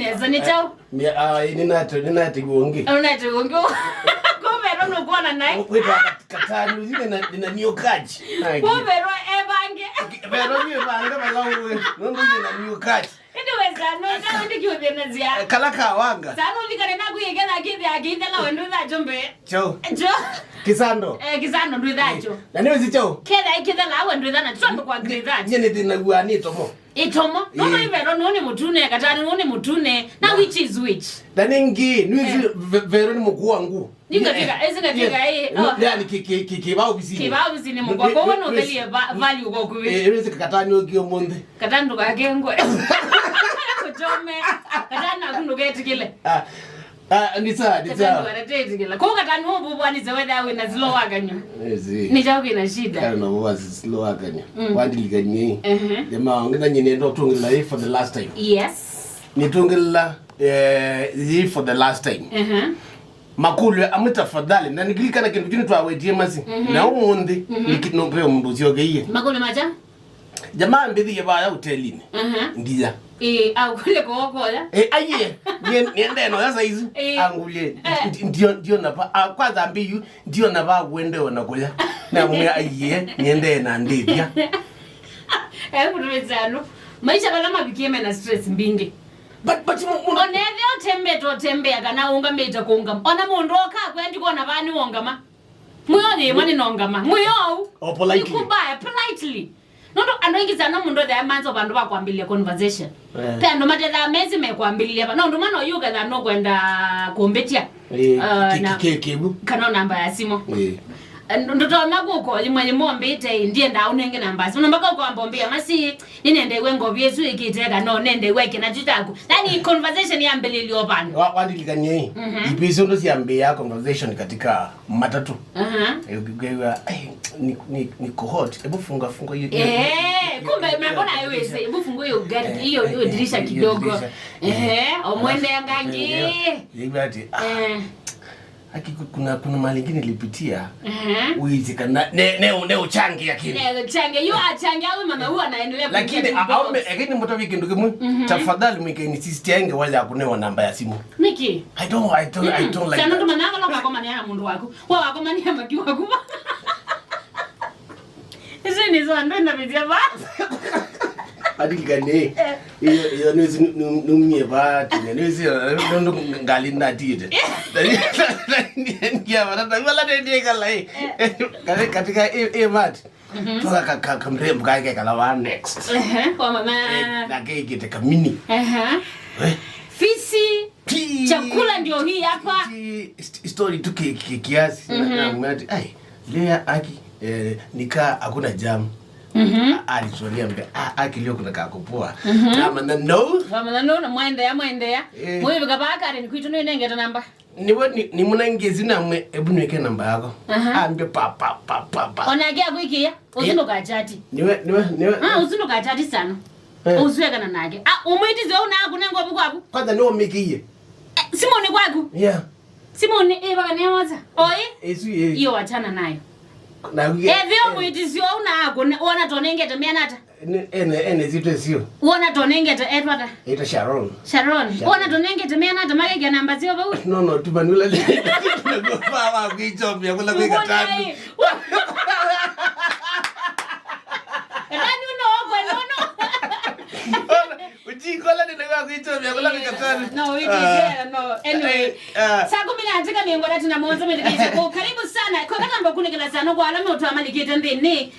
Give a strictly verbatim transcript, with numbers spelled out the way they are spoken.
Esa nĩ kyaũ? Nĩ, ah, nĩnate-, nĩnategwa ũngĩ. Ũnate ũngĩ. Kũverwa nũkwona naĩ. Wĩta katanu, yu nĩna, nĩna new catch. Kũverwa evange. Verwa nĩ evange vala ũĩ. Nũndũ nĩna new catch. Ĩndĩ wesa nũta ũndĩ kĩũthĩnasya. Eh, kala kawanga. Sana ũlikane naku yĩketha kĩthĩa kĩithela wendũ tha jombe. Kyaũ? Kyaũ? Kĩsando. Eh, kĩsando ndwĩtha kyaũ. Na nĩwĩsĩ kyaũ? Ketha ĩkĩthela wendũ tha na tondũ kwa ndwĩtha kyaũ. Nyie nĩthĩnagua nĩ ĩtomo. Ĩtomo. Nũndũ ĩĩ. Ĩvero nũũ nĩ mũtune, katani nũũ nĩ mũtune. Na, na which is which? Na nĩngĩ, nĩwĩsĩ, eh, ve-, vero nĩ mũkũũ wa ngũ. Nĩngatika, eh, ĩsĩ ngatika, eh, oh. Nĩ, yani kĩ-, kĩ-, kĩ-, kĩva ovisinĩ. Kĩva ovisinĩ mũkwa, nĩ, kwoguo nĩ, nũthelie va-, value kwa ũkuvĩ. Eh, nĩwĩsĩ katani ũngĩ ũmũnthĩ. Katani ndũkakengwe. Kũchome. Katani naku ndũketĩkĩle. Ah, ah, nĩ sawa, nĩ sawa. Katani ndũketĩkĩle. Kwoguo katani ũvuvwanĩsya wetha wĩna slow wa kanyũ. Yes, eh. Nĩ kyaũ kĩna shida? Kana no wa slow wa kanyũ. Mm. Wandilikanie. Ehe. Jamaa, ongeza nyine ndo tungila hii for the last time. Yes. Nĩtũngĩlĩla, eh, hii for the last time. Ehe. Makũlyo amwe tafadhali, na nĩkĩlikana kĩndũ kĩu nĩtwawetie masi. Mhm. Na ũmũnthĩ, mhm, nĩkĩ-, no, ve mũndũ ũsyokeie. Makũlyo makya? Jamaa ambĩthĩie vaya hotelinĩ. Mhm. Ndia. Ĩĩ, akũlye kũokoya. Eh, aiye, nie-, niendee noya saizi. Ĩĩ. Angũlye, eh, ndi-, ndio, ndio napa, ah, kwanza ambĩyu, ndio napa kuendewa na kũya. Namwĩa, aiye, niendee na ndĩthya. Eh, kũtũmĩsya andũ. Maisha vala mavikie mena stress mbingĩ. But, but mu-, mu-, ona ethĩa ũtembete ũtembea kana ũngamĩte kũngama. Ona mũndũ oka kwendĩ kwona vaa nĩwongama. Mwĩo yĩmwe nĩnongama. Mwĩo ũu. Oh, politely. Nikubaya, politely. Nũndũ andũ aingĩ sana mũndũ ethĩa manza vandũ va kwambĩlĩlya conversation. Eh. Pe andũ matethaa mesi mekwambĩlĩlya va. Nũndũ mwana ũyũ ũkethaa nũkwenda kũmbĩtya. Eh, uh, ki-, na ki-, ki-, kĩvu. Kana namba ya simũ. Eh. Ndũtonya kũka yĩmwe yĩmwe ũmbĩte, ndiendaa ũnenge namba ya simũ. Na mpaka ũkwamba ũmbĩa masi, nĩnendeiwe ngovi ĩsu ĩkĩte kana ũnendeiwe kĩna kyu kyaku. Yani conversation yambĩlĩlya o vandũ. Wa-, wandilikanie hii. Mhm. Ipi isu ndo siambia conversation katika matatu. Aha. Eh, ukiwa, "Ai, ni, ni, niko hot. Hebu funga, funga hiyo, hiyo, eh, hiyo, kumbe hiyo, mbona hiyo haiwezi? Dirisha. Hebu fungua hiyo gari, eh, hiyo, eh, hiyo eh, dirisha hiyo kidogo." Dirisha. Eh, eh, omwende alafu, ngangi. Eh, hiyo, hiyo ati, ah. Eh. Aki ku-, kuna, kuna mali ingine nilipitia. Ehe. Uizi kana, ne, ne, ne uchange ya kini. Ne uchange. Yu achange, awe mama huwa anaendelea. Lakini kupitia a-, aume, kidogo. Lakini mtavi kindu kimwe. Mhm. Tafadhali mwike ni sister yange wale akunewa namba ya simu. Niki? I don't, I don't, I don't like that. Sana ndo mananga loka kwa manana mundu wako. Kwa wako mani ya maki wako. Isu nĩ syo andũ ndavĩtya vaa. Atilika nĩ. Eh. Iyo, iyo nĩwĩsĩ nũ-, nũ-, nũmie vaa tene. Nĩwĩsĩ, nũndũ ngalĩ ndatĩte. Ndia vata, na vala nĩndĩkala, eh. Eh. Kati-, katika, eh, eh, mat. Mhm. Tuka ka, ka, kamrembo kake kekala vaa next. Ehe, kwa mama. Eh, na kekĩte kamini. Ehe. Eh. Fisi. Ti-, chakula ndio hii hapa. Ti-, st-, story tu ki-, ki-, kiasi. Mhm. Na, na mwati, ai, leo ya aki, eh, nikaa hakuna jam. Mhm. A-, alituambia mbe, "Ah, aki leo kuna kakupoa." Mhm. Na mana no. Kwa mana no, na mwendeea, mwendeea. Eh. Mwe bika ba Karen kwitu nĩ nengeta namba. Niwe ni, ni muna ngezi na mwe, ebu niweke namba yako. Aha. Ambe pa, pa, pa, pa, pa. Ona akia kuikia, usindo kachati. Niwe, niwe, niwe. Ah, usindo kachati sana. Eh. Ũswekana nake. Ah, ũmwĩtĩsye ũu naaku nengwa ũvu kwaku? Kwanza nĩwamĩkĩie. Eh, simũnĩ kwaku? Yeah. Simũnĩ ĩvaka nĩyosa. Oi? Ĩsu ĩ. Iyo wachana nayo. Na wige. Ethĩa ũmwĩtĩsye ũu naaku ne-, wona tonengete mĩana ata? Ene, ene, ene zitwe sio. Wona tonengete etwa ata? Ita Sharon. Sharon. Sharon. Wona tonengete mĩana ata makekĩa namba sio vau? No, no, tumanula. Ndio baba kuichomia kula kwa katani. Katani uno okwe nono. Ujikola ndio kwa kuichomia kula kwa katani. No, we did, yeah, no. Anyway, eh, ah. Saa kumi na dakika mĩongo ĩtatũ na mũonza mĩthikĩte. Kwa karibu sana. Kwa katamba kunikila sana kwa alama utwa malikite ndini.